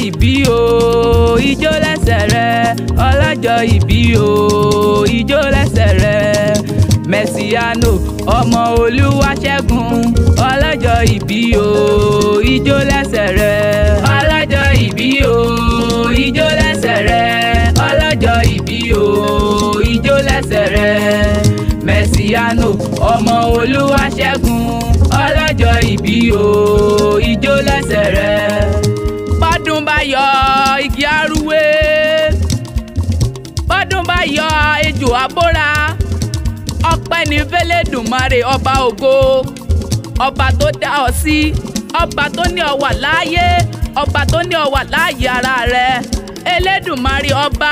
ìbí o, ijó lẹ́sẹ̀ rẹ. Ọlọ́jọ́ ìbí o, ijó lẹ́sẹ̀ rẹ. Messiano ọmọ Olúwaṣẹ́gun, ọlọ́jọ́ ìbí o, ijó lẹ́sẹ̀ rẹ. Ọlọ́jọ́ ìbí o, ijó lẹ́sẹ̀ rẹ. Ọlọ́jọ́ ìbí o, ijó lẹ́sẹ̀ rẹ. Messiano ọmọ Olúwaṣẹ́gun, ọlọ́jọ́ ìbí o, ijó lẹ́sẹ̀ rẹ. Bọ́dún bá yọ igi arúwé, bọ́dún bá yọ ejò abóra. Ọpẹ́ ní f'Ẹlẹ́dùmarè ọba ògo, ọba tó dá ọ sí, ọba tó ní ọ wà láàyè, ọba tó ní ọ wà láàyè ara rẹ. Ẹlẹ́dùmarè ọba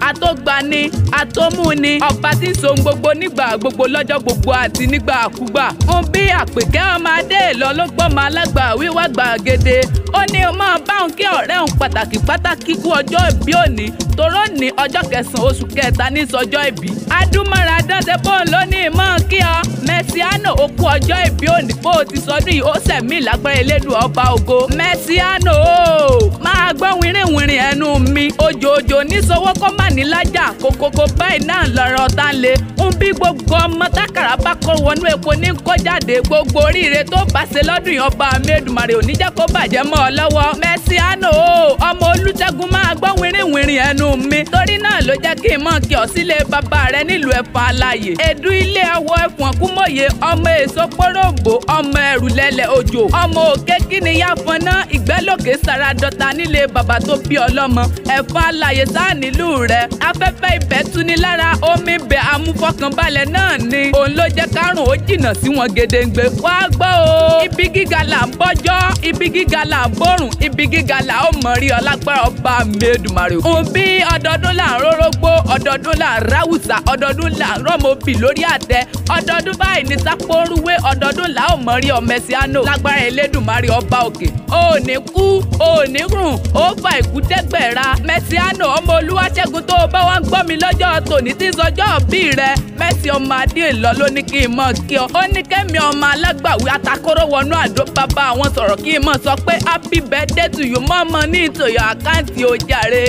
atógbani atómúni, ọba tí ń so ohun gbogbo nígbà gbogbo lọ́jọ́ gbogbo àti nígbàkúgbà. Ń bí àpèkẹ́ ọmọ adé lọ ló gbọ́mọ alágbà wíwá gbàgede. Ó ní o máa bá òun kí ọ̀rẹ́ òun pàtàkì pàtàkì kú ọjọ́ ìbí òní, toró ní ọjọ́ kẹsàn-án oṣù kẹta ní sọjọ́ ìbí. Adúmáradán ṣe bóun ló ní ìmọ̀ kí ọ. Messiano ó kú ọjọ́ ìbí òní, bó o ti sọdún yìí ó sẹ̀mí lágbára Elédùà ọba ògo. Messiano o máa gbọ́ wìrìwìrì ẹnu mi, òjòòjò níṣòwò kó má ní lájà, kòkòkò báyìí náà lọ́rọ̀ tá ń le. Ń bí gbogbo ọmọ tákàrà bá kó wọnú epo ní kó jáde, gbogbo oríire tó bá ṣe lọ́dún yìí ọba mi Èdùmàrè ò ní jẹ́ kó bàjẹ́ mọ́ ọ lọ́wọ́. Messiano o ọmọ Olúṣẹ́gun máa gbọ́ wìrìwìrì ẹnu mi, torí náà ló jẹ́ kí n mọ̀ kí ọ sílé bàbá rẹ nílùú Ẹ̀fọ̀n Alàyè. Èdú ilé awọ ẹ̀fọ̀n kúmọ̀yé, ọmọ èso pọ́rọ̀ǹbò, ọmọ ẹ̀rù lẹ́lẹ̀ òjò, ọmọ òkè kíni yá fọná, ìgbẹ́lòkè saradọ́ta nílé bàbá tó bí ọlọ́mọ. Ẹ̀fọ̀n Alàyè sáà nílùú rẹ, afẹ́fẹ́ ibẹ̀ tuni lára, omi ibẹ̀ amúfọkànbalẹ̀ náà ni, òun ló jẹ́ kárùn ó jìnnà sí wọn gedengbe. Wá gbọ́ o, ibi gíga là ń bọ́jọ́, ibi gíga là ń bọ́rùn, ibi gíga là ó mọ̀ rí ọlágbára ọba mi Èdùmàrè. Òun bí ọdọọdún là ń rórógbó, ọdọọdún là ń ráwùsà, ọdọọdún là ń rọ́mọbì lórí àtẹ, ọdọọdún báyìí ní sápóoruwé, ọdọọdún là ó mọ̀ rí ọ Messiano lágbára Elédùmarè ọba òkè. Ó ní kú, ó ní rùn, ó fa ìkú dẹ́gbẹ̀ra. Messiano ọmọ Olúwaṣẹ́gun tó o bá wá ń gbọ́ mi lọ́jọ́ tòní tí ń sọjọ́ bí rẹ, Messi ọmọ adé lọ ló ní kí n mọ̀ kí ọ. Ó ní kẹ́mi ọmọ alágbàwí atakóró wọnú àdó bàbá àwọn sọ̀rọ̀ kí n mọ̀ sọ pé happy birthday to you mọ́mọ́ ní ìtòyọ̀ àkáǹtì ó jàre.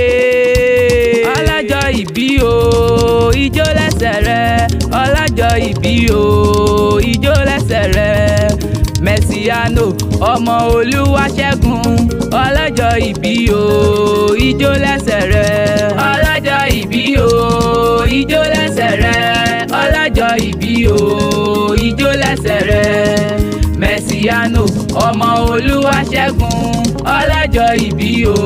Ọlọ́jọ́ ìbí o, ijó lẹ́sẹ̀ rẹ. Ọlọ́jọ́ ìbí o, ijó lẹ́sẹ̀ rẹ. Messiano ọmọ Olúwaṣẹ́gun, ọlọ́jọ́ ìbí o, ijó lẹ́sẹ̀ rẹ. Ọlọ́jọ́ ìbí o, ijó lẹ́sẹ̀ rẹ. Ọlọ́jọ́ ìbí o, ijó lẹ́sẹ̀ rẹ. Messiano ọmọ Olúwaṣẹ́gun, ọlọ́jọ́ ìbí o,